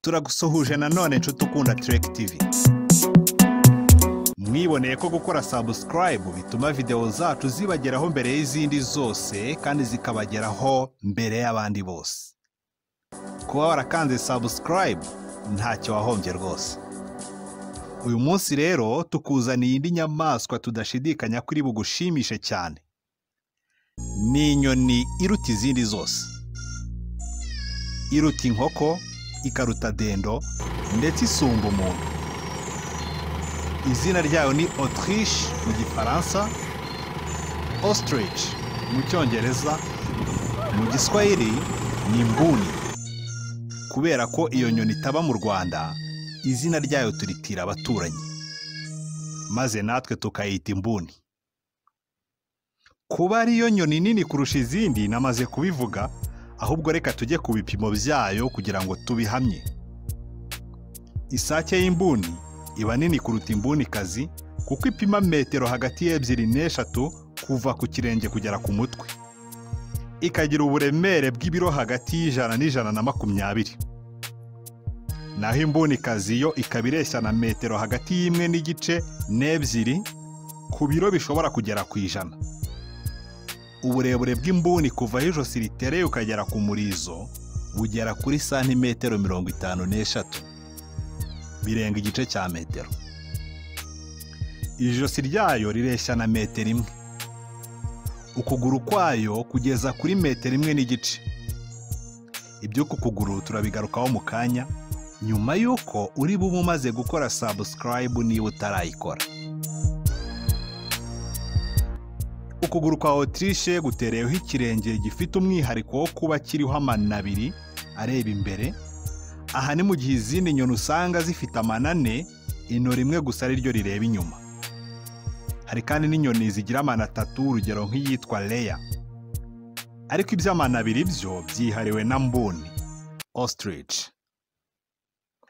Turagusuhuje nanone, nshuti ukunda Trek TV. Mwiboneye ko gukora subscribe bituma videwo zacu zibageraho mbere y'izindi zose kandi zikabageraho mbere y'abandi bose. Kuba warakanze subscribe ntacyo wahombye rwose. Uyu munsi rero tukuzaniye indi nyamaswa tudashidikanya ko iri bugushimishe cyane. Ni inyoni iruta izindi zose. Iruta inkoko, ikaruta dendo, ndetse isumba umuntu. Izina ryayo ni autruche mu Gifaransa, ostrich mu Cyongereza, mu Giswahili ni mbuni. Kubera ko iyo nyoni itaba mu Rwanda, izina ryayo turitira abaturanyi, maze natwe tukayita imbuni. Kuba ariyo nyoni nini kurusha izindi namaze kubivuga, ahubwo reka tujye ku bipimo byayo kugira ngo tubihamye. Isake y'imbuni iba nini kuruta imbunikazi kuko ipima metero hagati y'ebyiri n'eshatu kuva ku kirenge kugera ku mutwe. Ikagira uburemere bw'ibiro hagati y'100 n'120. Naho imbunikazi yo ikaba ireshya na metero hagati y'1.5 n'2 ku biro bishobora kugera ku 100. Uburebure bw'imbuni kuva aho ijosi ritereye ukagera ku murizo bugera kuri santimetero 53, birenga igice cya metero. Ijosi ryayo rireshya na metero 1. Ukuguru kwayo kugeza kuri metero 1.5. Ibyo ku kuguru turabigarukaho mu kanya, nyuma y'uko uri bube umaze gukora subscribe niba utarayikora. Ukuguru kwa autruche gutereyeho ikirenge gifite umwihariko wo kuba kiriho amano abiri areba imbere. Aha ni mu gihe izindi nyoni usanga zifite amano ane, ino rimwe gusa ari ryo rireba inyuma. Hari kandi n'inyoni zigira amano atatu, urugero nk'iyitwa Leya. Ariko iby'amano abiri byo byihariwe na mbuni, ostrich.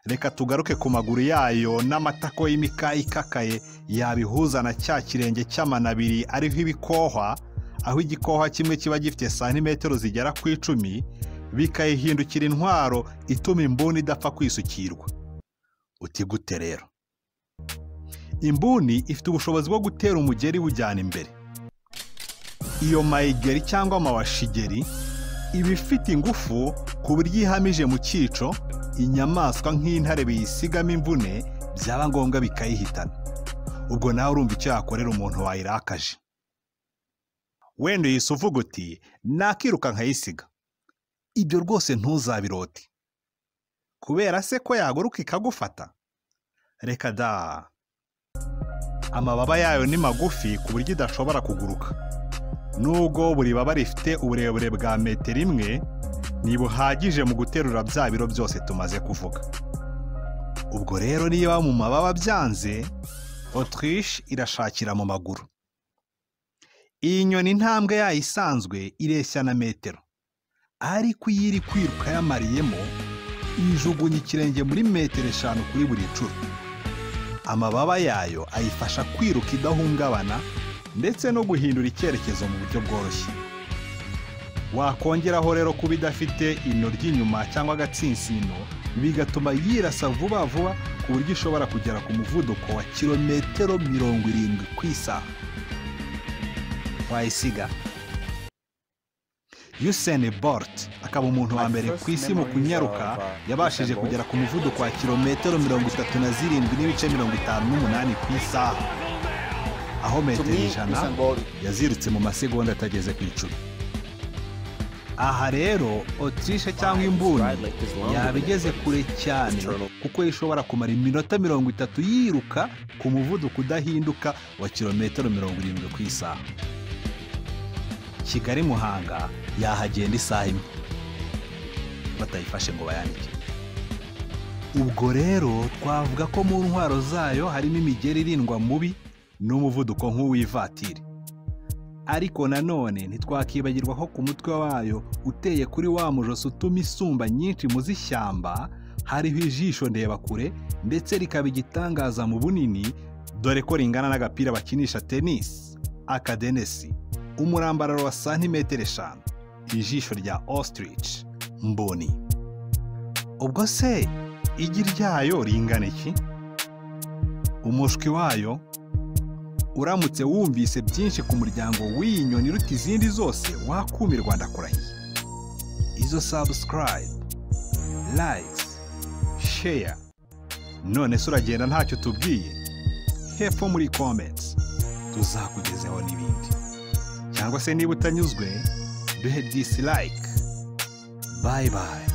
Reka tugaruke ku maguru yayo n'amatako y'imikaya ikakaye yabihuza na cya kirenge cy'amano abiri ariho ibikohwa, aho igikohwa kimwe kiba gifite santimetero zigera ku 10, bikayihindukira intwaro ituma imbuni idapfa kwisukirwa. Uti gute rero? Imbuni ifite ubushobozi bwo gutera umugeri wujyana imbere. Iyo mayigeri cyangwa amawashigeri iba ifite ingufu ku buryo ihamije mu cyico, inyamaswa nk'intare biyisigamo imvune, byaba ngombwa bikayihitana. Ubwo nawe urumva icyo yakorera umuntu wayirakaje. Wenda uyise uvuga uti nakiruka nkayisiga. Ibyo rwose ntuzabirote. Kubera se ko yaguruka ikagufata? Reka da. Amababa yayo ni magufi ku buryo idashobora kuguruka. Nubwo buri baba rifite uburebure bwa metero 1, ntibuhagije mu guterura bya biro byose tumaze kuvuga. Ubwo rero niba mu mababa byanze, autruche irashakira mu maguru. Iyi nyoni intambwe yayo isanzwe ireshya na metero, ariko iyo iri kwiruka yamariyemo, ijugunya ikirenge muri metero 5 kuri buri nshuro. Amababa yayo ayifasha kwiruka idahungabana ndetse no guhindura icyerekezo mu buryo bworoshye. Wakongeraho rero kuba idafite ino ry'inyuma cyangwa agatsinsino, bigatuma yirasa vuba vuba ku buryo ishobora kugera ku muvuduko wa kilometero 70 ku isaha. Wayisiga. Usain Bolt akaba umuntu wa mbere ku isi mu kunyaruka, yabashije kugera ku muvuduko wa kilometero 37.58 ku isaha, aho metero 100 yazirutse mu masegonda atageze ku 10. Aha rero autruche cyangwa imbuni yaba igeze kure cyane, kuko ishobora kumara iminota 30 yiruka ku muvuduko udahinduka wa kilometero 70 ku isaha. Kigali Muhanga yahagenda isaha 1 batayifashe ngo bayanike. Ubwo rero twavuga ko mu ntwaro zayo harimo imigeri irindwa mubi n'umuvuduko nk'uw'ivatiri. Ariko nanone ntitwakibagirwa ko ku mutwe wayo uteye kuri wa mujosi utuma isumba nyinshi mu z'ishyamba, hariho ijisho ndebakure ndetse rikaba igitangaza mu bunini, dore ko ringana n'agapira bakinisha tenisi, akadenesi, umurambararo wa santimetero 5, ijisho rya ostrich mboni. Ubwo se Igi ryayo ringana iki? Umushwi wayo? Uramutse wumvise byinshi ku muryango w'iyi nyoni iruta izindi zose, wakumirwa, ndakurahiye. Izo subscribe, likes, share. None se uragenda ntacyo tubwiye? Hepfo muri comments tuzakugezeho n'ibindi. Cyangwa se niba utanyuzwe, duhe dislike. Bye bye.